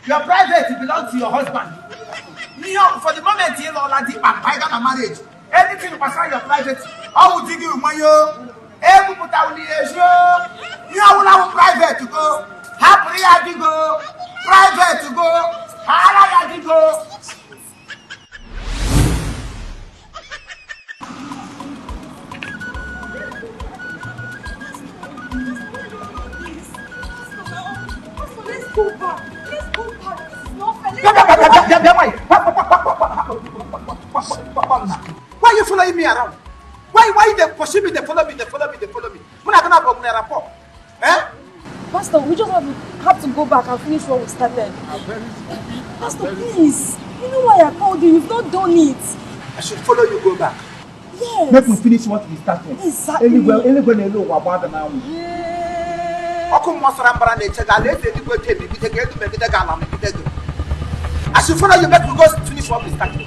Your private belong to your husband. Ihe for the moment ị lụọla di kpamkpa ịga na marriage, anything gbasara your private, ọ wụ di gị nwe yo. Ekwupụtawula ya ezi o. Ihe ọbụla wụ private go. Hapụrụ ya di go. Private go. Hara ya di go. Let's go back. Let's go back. This is not fair. Bịa, bịa, bịa, bịa, bịa, nwanyị. Why you following me around? Why you dey pursue me, dey follow me, dey follow me, dey follow me? Mụ na gị na-abụ nwere rapport. Eh? Pastor, we just have to go back and finish what we started. Pastor, please. You know why I called you. You've not done it. I should follow you go back. Yes. Make we finish what we started. Exactly. Eluigwe eluigwe na elu ụwa gbaa gị n'anwụ. Ọkụ mmụọ sara mbara na-eche gị, alaeze eluigwe ji emegide gị, elu megide gị, ala megide gị. I should follow you, make we go finish what we started.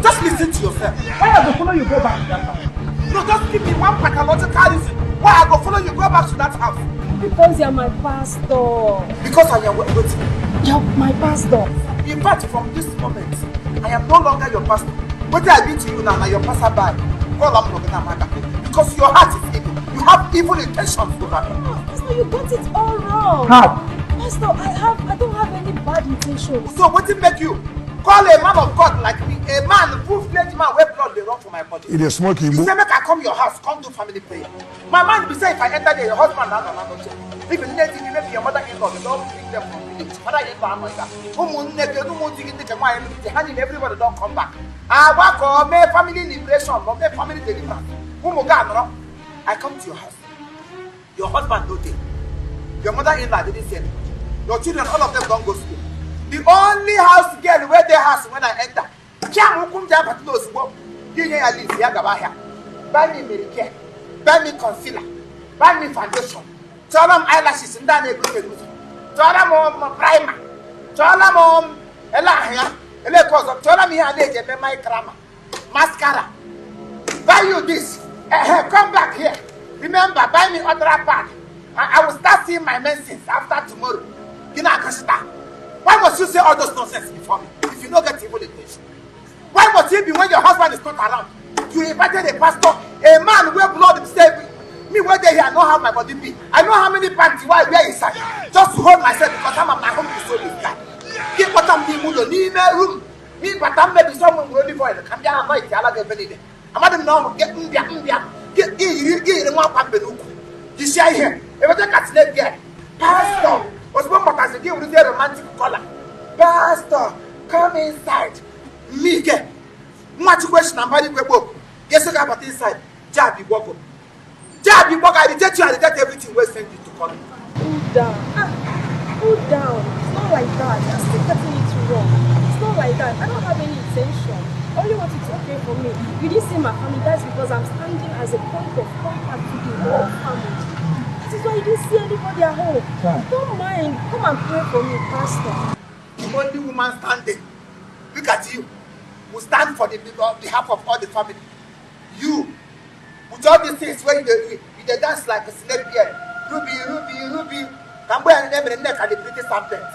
Just listen to yourself. Why I go follow you go back to that house? No, just give me one pathological reason why I go follow you go back to that house. Because you're my pastor. Because I am waiting. You're my pastor. In fact, from this moment, I am no longer your pastor. Wetin I be to you now, na your passerby. Call am Nogana. Because your heart is evil. You have evil intentions over me. Pastor, you got it all wrong. How? Pastor, I don't have any bad intentions. So wetin make you call a man of God like me, a man, full-fledged man wey blood dey run for my body? E dey smoke You igbo. say make I come your house, come do family prayer. My mind be say if I enter there, your husband na no no check. If nne di gị, maybe your mother-in-law, they don bring them from village. Mother-in-law anọ ya. Ụmụnne gị, ụmụ di gị ndị nke nwaanyị lụrụ di, ha niile, everybody don come back. Agbakọ mee family liberation or mee family deliverance. Ụmụ gị anọrọ. I come to your house. Your husband no dey. Your mother-in-law didn't see anybody. Your children, all of them don go school. The only house girl wey dey house when I enter, chiam ụkwụ m ji abata n'ozugbo, gị nye ya list ya gaba ahịa. Buy me Mary Kay, buy me concealer, buy me foundation, chọọrọ m eyelashes ndị a na-eguzo eguzo, chọọrọ m primer, chọọrọ m ele ahụ ya, ele nke ọzọ, chọọrọ m ihe a na-eji eme micrama, mascara. Buy you this. Come back here. Remember, buy me other pad. I will start seeing my menses after tomorrow. Gị na-akọsịta. Why must you say all those nonsense before me if you no get evil intention? Why must it be when your husband is not around? You invited a pastor, a man wey blood say me wey dey here, I know how my body be. I know how many panty wey I wear inside just to hold myself because I'm my home is so this guy. Gị kpọta m n'ime ụlọ, n'ime room, n'ịbata mmebi sọ m nwere olive oil ka m bịa anoint ala gị ebe niile. Amadị m na ọ gị mbịa mbịa gị yiri nwa akwa mbe n'ukwu jisie ihe eweta katinate girl. Pastor, ozugbo m batazi, gị werezie romantic color. Pastor, come inside. Mmike nwa Chukwu esi na mbara igwe gboo ga-eso gị abata inside. Jab igbogo, jab igbogo. I reject you. I reject everything wey send you to call me. Cool down. Ah, cool down. It's not like that. You're still getting it wrong. It's not like that. I don't have any intention. I only want you to pray for me. You didn't see my family. That's because I'm standing as a point of contact to the whole family. That is why you didn't see anybody at home. Don't mind. Come and pray for me, Pastor. The only woman standing, look at you, will stand for the on behalf of all the family. You with all these things wey you dey dance like a snake girl, ruby, ruby, ruby, ka mgbe ya mere nne ka the pretty serpent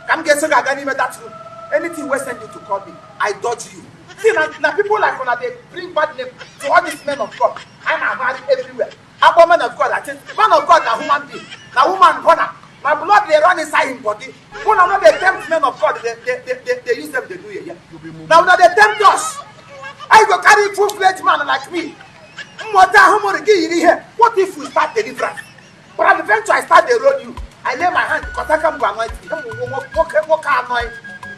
ka m ga-eso gị aga n'ime that room. Anything wey send you to call me, I dodge you. See, na people like una dey bring bad name to all these men of God. I na-ahụgharị everywhere akpọ man of God. I think man of God na human being, na woman born, na blood dey run inside him body. Una no dey tempt men of God, dey use them dey do yeye. Na una dey tempt us. How you go carry full fledged man like me, mmụta ahụ mụrụ gị, yiri ihe? What if we start deliverance, peradventure I start dey roll you, I lay my hand because aka m bụ anointing. Ụmụ nwoke nwoke anoint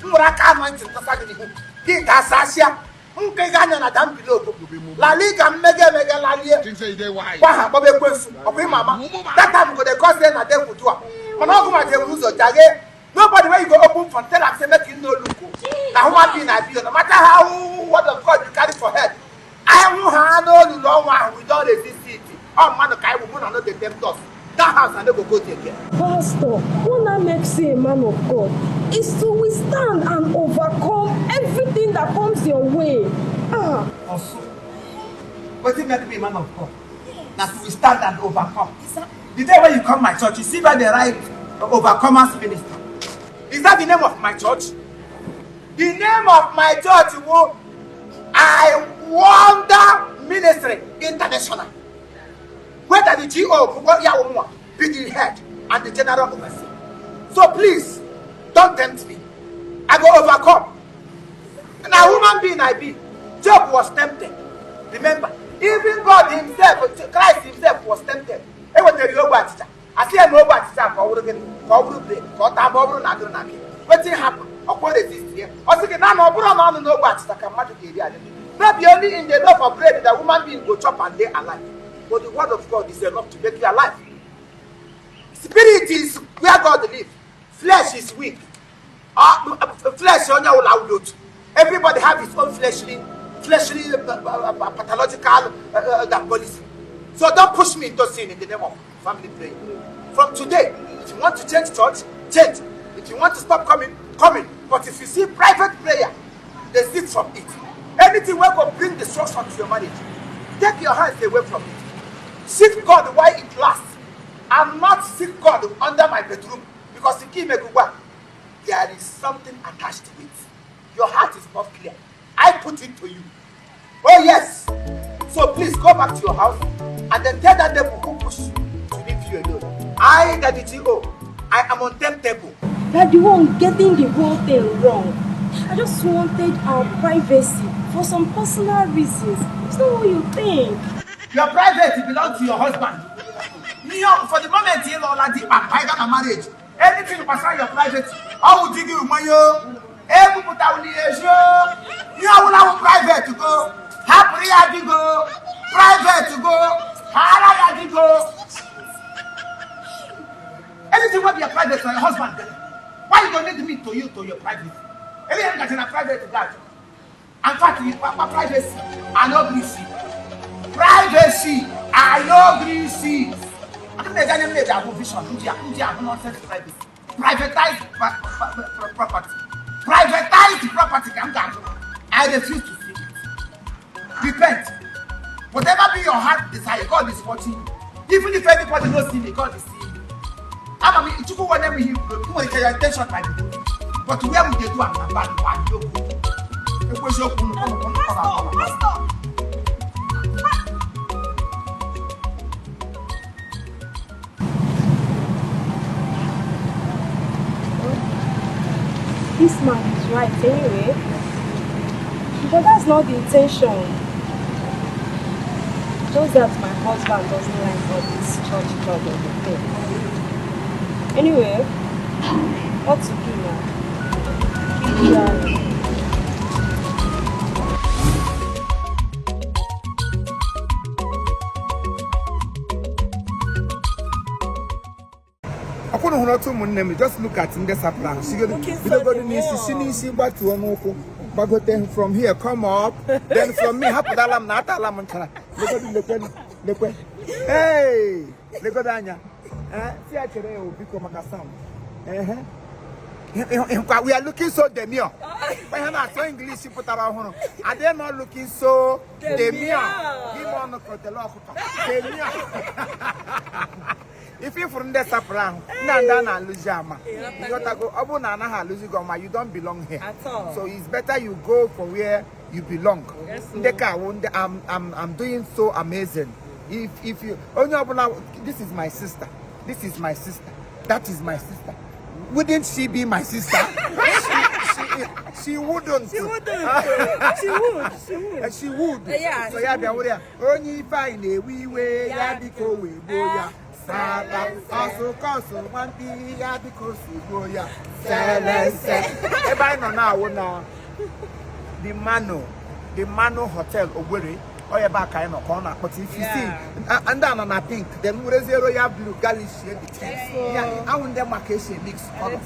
m nwere aka anointing tasa gị n'ihu gị ga-asasịa nke gị anya na dambilogo lali ga mmega emega lalie. Think say you dey wise. Gwa ha kpọba ekwensu ọkwa ịma ama. That time go dey cause say na devil do am, mana ọgụ ma jere ụzọ jaghe. Nobody wey you go open for tell am say make you no look o. Na human being I be o. No matter how word of God you carry for head, ahụ ha n'olulu ọnwa ahụ, we don resist it. Ọ mmadụ ka anyị bụ. Mụ na no dey tempt us. That house, I no go go there again. Pastor, what now makes you a man of God is to withstand and overcome everything that comes your way. Ah, Also, wetin make me man of God na to withstand and overcome. The day wey you come my church, you see where they write "Overcomers Ministry". Is that the name of my church? The name of my church wo I Wonder Ministry International. Whether the GO bụkwa ya wụ mụnwa be the head and the general overseer. So please, don't tempt me. I go overcome. Na human being I be. Job was tempted. Remember, even God himself, Christ himself was tempted. E wetara ya ogbe achịcha. Asị ya na ogbe achịcha ka ọ bụrụ gịnị? Ka ọ bụrụ bread, ka ọ taa ma ọ bụrụ na agụrụ na gị. Wetin happen? Ọkwa resist ya. Ọ sị gị na na ọ bụrụ na ọnụ n'ogbe achịcha ka mmadụ ga-eri adị. No be only in the loaf of bread that human being go chop and dey alive. But the word of God is enough to make you alive. Spirit is where God live. Flesh is weak. Flesh onye ọbụla awụghị otu. Everybody have his own fleshly pathological policy. So don't push me into sin in the name of family prayer. From today, if you want to change church, change. If you want to stop coming, coming. But if you see private prayer, desist from it. Anything wey go bring destruction to your marriage, take your hands away from it. Seek God while it lasts, and not seek God under my bedroom, because nke imegugba, there is something attached to it. Your heart is not clear. I put it to you. Oh yes. So please go back to your house and then tell that devil who pushed you to leave you alone. I, Daddy G.O., I am untemptable. You're the one getting the whole thing wrong. I just wanted our privacy for some personal reasons. It's not what you think. Your private belongs to your husband. You, for the moment you know, like the na marriage, anything gbasara your private, ọ wụ di gị mmanya ebupụtawuli ya ezio. Ihe ọbụla wụ private go, hapụrụ ya di go, private go, hara ya di go. Anything wey be your private na your husband get. Why you go need me to you to your private? Anything gachi na private gat. In fact, you papa privacy, I no gree see. Privacy, I no gree see. Adị m na-eji anya m na-eji ahụ vision, nji ahụ nonsense privacy. Privatized property. Privatized property ka m ga-ahụ. I refuse to see it. Repent. Whatever be your heart desire, God is watching you. Even if anybody no see me, God is seeing you. Ama m Chukwu nwanne m ihe i nwere ike your intention might be good. But where we dey do am na bad bad no good. Ekwesị okwu nnukwu nnukwu nnukwu na akọla. This man is right anyway. But that's not the intention. Just that my husband doesn't like all this church club of the thing. Anyway, what to do now? Keep trying. Ọkwụrụ hụrụ otu ụmụnne m, just look at ndị sapụrụ ahụ. Bidogodi n'isi, si n'isi gbatuo n'ụkwụ, gbagote from here, come up, then from me, hapụtala m na atala m nchara. Legodi, lekwe, lekwe. Hey, legodo anya. Si ya chere ya, biko, maka sound. Ehe. Ịhụkwa, we are looking so demure. Ihe na-asụ English pụtara ọhụrụ. Are they not looking so demure? Ime ọnụ ka otele ọkụkọ. Demure. Ife ifuru ndị sapụrụ ahụ, ndị a ndị a na-alụzi ama. Ịghọtago, ọ bụrụ na anaghị alụzi gị ọma, you don't belong here. At all. So it's better you go for where you belong. Yes, Ndị ka awụ ndị I'm doing so amazing. If you onye ọbụla, this is my sister. This is my sister. That is my sister. Wouldn't she be my sister? She wouldn't. She wouldn't. She would. She would. She would. Yeah, So she ya bịa were ya. Onye ife anyị na-ewe iwe ya biko wee gbuo ya. Saba ọsụ kọsụ nwamkpi ya biko si gbuo ya. Selense. Ebe anyị nọ na-awụ na the Mano Hotel Owerri. Ọ ebe a ka anyị nọ ka ọ na-akpọta. If you see, ndị a nọ na pink, then werezie royal blue garnish the thing. Ya ahụ ndị maka esi mix color.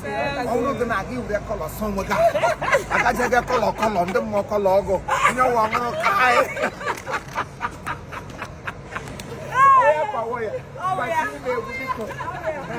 Ọ bụrụ gị na-aga iwere color sọ onwe gị agajege color color ndị mmụọ color ọgụ onye ọwa ọhụrụ ka anyị. Onye kwawo ya. Maka ime egwu biko.